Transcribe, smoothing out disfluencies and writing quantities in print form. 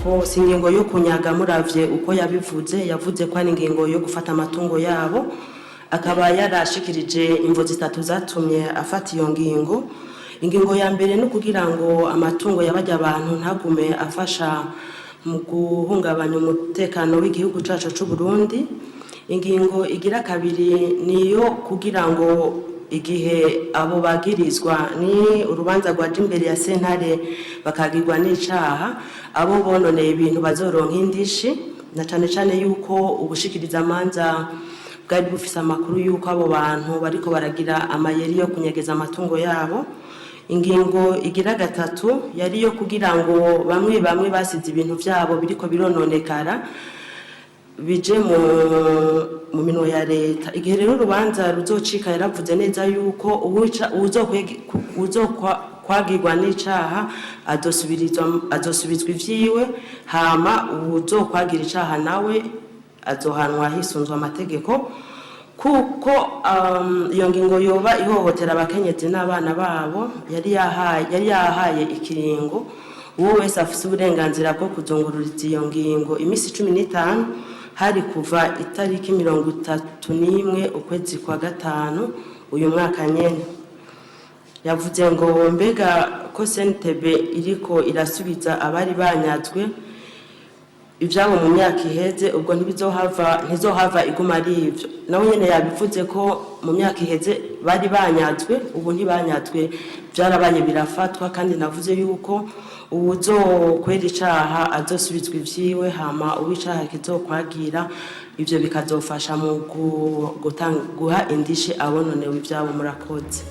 ko si ingingo yo kunyaga. Muravye uko yabivuze, yavuze ko ari ingingo yo gufata amatungo yabo, akaba yarashikirije imvo zitatu zatumye afata iyo ngingo. Ingingo ya mbere ni ukugira ngo amatungo y'abarya abantu ntagume afasha mu guhungabanya umutekano w'igihugu cacu c'u Burundi. Ingingo igira kabiri niyo kugira ngo igihe abo bagirizwa ni urubanza rwaje imbere ya sentare bakagirwa n'icaha, abo bononeye ibintu bazoronka indishi, na cane cane yuko ubushikiriza amanza bwari bufise amakuru yuko abo bantu bariko baragira amayeri yo kunyegeza amatungo yabo. Ingingo igira gatatu yari yo kugira ngo bamwe bamwe basize ibintu vyabo biriko birononekara bije mu minwe ya leta. Igihe rero urubanza ruzocika, yaravuze neza yuko uwuzokwagirwa n'icaha azosubizwa ivyiwe, hama uwuzokwagira icaha nawe azohanwa hisunzwe amategeko. Kuko iyo ngingo yoba ihohotera abakenyezi n'abana babo, yari yahaye ikiringo uwo wese afise uburenganzira bwo kuzungururiza iyo ngingo iminsi 15, hari kuva itariki 31 ukwezi kwa gatanu uyu mwaka nyene. Yavuze ngo mbega ko CNTB iriko irasubiza abari banyazwe ivyabo mu myaka iheze, ubwo ntizohava iguma ari ivyo? Nawe nyene yabivuze ko mu myaka iheze bari banyazwe, ubu ntibanyazwe, vyarabaye birafatwa. Kandi navuze yuko uwuzokwera icaha azosubizwa ivyiwe, hama uw'icaha kizokwagira, ivyo bikazofasha mu guha indishe abononewe ivyabo. Murakoze.